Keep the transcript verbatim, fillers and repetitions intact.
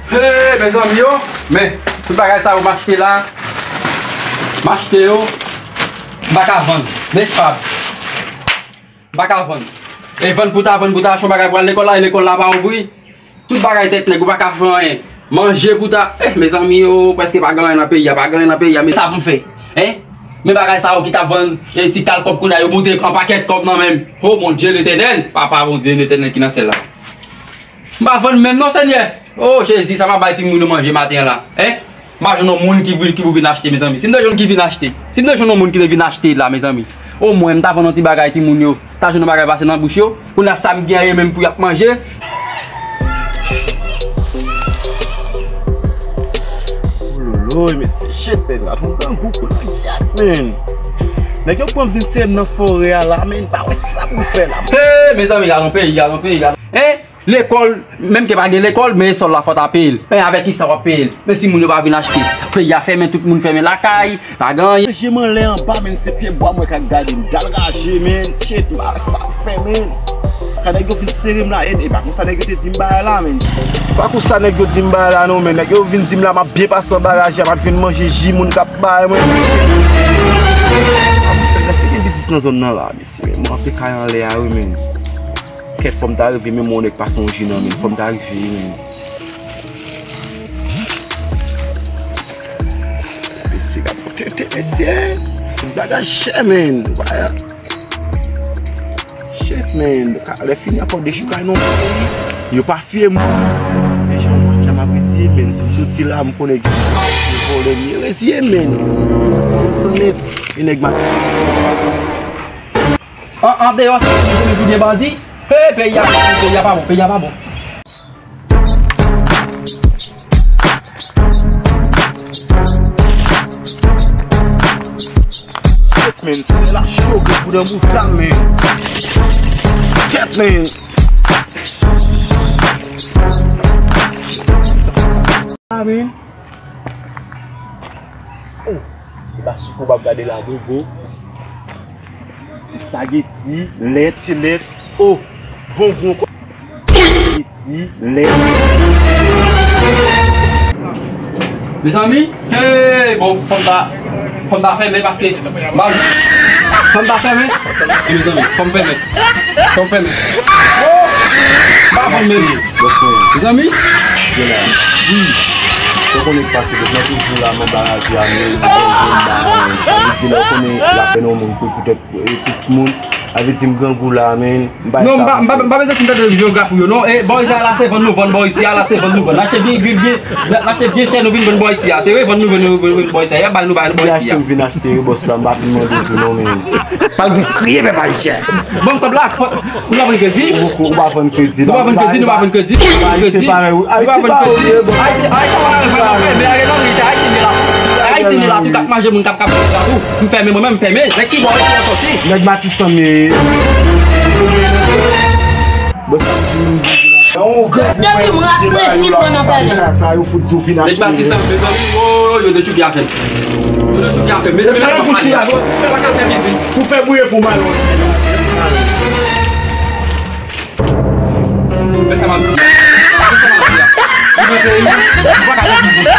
Hey, mezanmi yo, men tout bagay sa yo m achte la, m achte yo, m pa ka vann, men fab, m pa ka vann. E vann pou ta, vann pou ta, se yon bagay pou al lekòl la, e lekòl la pa ouvri. Tout bagay tèt nèg, ou pa ka fè anyen. Manje pou ta, eh, mezanmi yo, prèske pa gen anyen nan peyi a, pa gen anyen nan peyi a, men sa pou m fè, hein? Men bagay sa yo ki t ap vann, eh, ti kal kòb kounye a, yo moute an pakèt kòb nan men m. Oh, Bondye Letènèl, Papa Bondye Letènèl ki nan syèl la. M pa vann menm non, Senyè. Oh, Jezi, sa m ap bay timoun yo manje maten an la, hein? M pa jwenn yon moun ki vin, ki pou vin achte, mezanmi. Si m te jwenn ki vin achte, si m te jwenn yon moun ki te vin achte la, mezanmi, omwen m ta vann yon ti bagay timoun yo, ta jwenn yon bagay pase nan bouch yo. Kounye a sa m gen an menm pou y ap manje. Ololo, mesye, shit, men, la pou grangou kounye a, men. Nèg yo pran vin sere m nan forè a la, men, pa wè sa pou fè la. Hey, mezanmi, gade yon peyi, gade yon peyi, gade. Hein? Lekòl, menm ke pa gen lekòl, men sòl la fò ta peye l. Men avèk kisa w ap peye l? Men si moun yo pa vin achte, peyi a fèmen, tout moun fèmen lakay, pa gen anyen. Raje m anlè anba, men se pye bwa mwen k ap gade m. Dal raje, men. Shit, m pa sa fè, men. Ka nèg yo fin sere m la, e, e pa konsa nèg yo te di m bagay la, men. Pa konsa nèg yo di m bagay la, non, men. Nèg yo vin di m la, m ap byen pase anba raje a, m ap jwenn manje, ji moun k ap bay mwen. Èske gen biznis nan zòn nan la, mesye? Men mwen ap kay anlè a, wi, men. Kèt, fò m ta rive, men mwen nèg pa sonje nan men, fò m ta rive, men. Mesye, gade pou tete, mesye. Tout bagay chè, men. Shit, men. Ka, lè fini ankò dechoukay non. Yo pa fye moun. E jan mafya m apresye, men. Si m soti la, m konnen ki vòlè m ye. Rezye, men. Sa se nèt. E nèg ma An, andeyò, se pou byen bandi. Hey, peyi a, peyi a pa bon, peyi a pa bon. Shit, man, sa la cho, gen pou nan bouda, man. Kèt, man. Ah, man. Oh, se pa chiko w ap gade la, gogo. Espageti, lèt, ti lèt. Oh, gongon, espageti, lèt. Mezanmi, hey, bon, fò m ta, fò m ta fèmen paske, ba, fò m ta fèmen. Mezanmi, fò m fèmen. Fò m fèmen. Oh, ba, fò m fèmen. Mezanmi? Wi. Ou konnen k pase, nou toujou la, men baraje a, men, men, men, men, sa vle di, lè ou konnen lapèn yon moun pou, poutèt, e, tout moun, sa vle di m grangou la, men, m pa... Non, m pa, m pa, m pa bezwen fin tande jewografi w yo, non. E, bò isi a, la se vann nou vann, bò isi a, la se vann nou vann. Achte byen, byen, byen, achte byen chè, nou vin vann bò isi a. Se vre, vann nou vann, nou vann, vann bò isi a. Y ap bay nou, bay nou bò isi a. Achte m vin achte, wi, bòs la, m pa fin mande w tou, non, men. Pral gen kriye, pèp ayisyen. Ban m kòb la, pou n ap vann kredi. Ou, ou pa vann kredi. Nou pa vann kredi, nou pa vann kredi. Kredi. Nou pa vann kredi. Ayisyen pa rèy, wi. Ayisyen pa rèy, wi, bò. Ayisyen, Ayisyen pa rèy, men Ayisyen la. Ayisyen la tou, k ap manje moun k ap, k ap, k ap tou. M fèmen, mwen menm, m fèmen. Nèg ki bò, ki sòti. Nèg Matisan, men. Bò sa. Depi m rapresi pran nan palè. Nèg Matisan, mezanmi, oh, yo dechouke afè m. Yo dechouke afè m. Mezanmi, lèse m pale. Fè pa ka fè biznis. Pou fè bouye pou mal. Men sa m ap di. Men sa m ap di a. Ou nan peyi, ou pa ka fè biznis.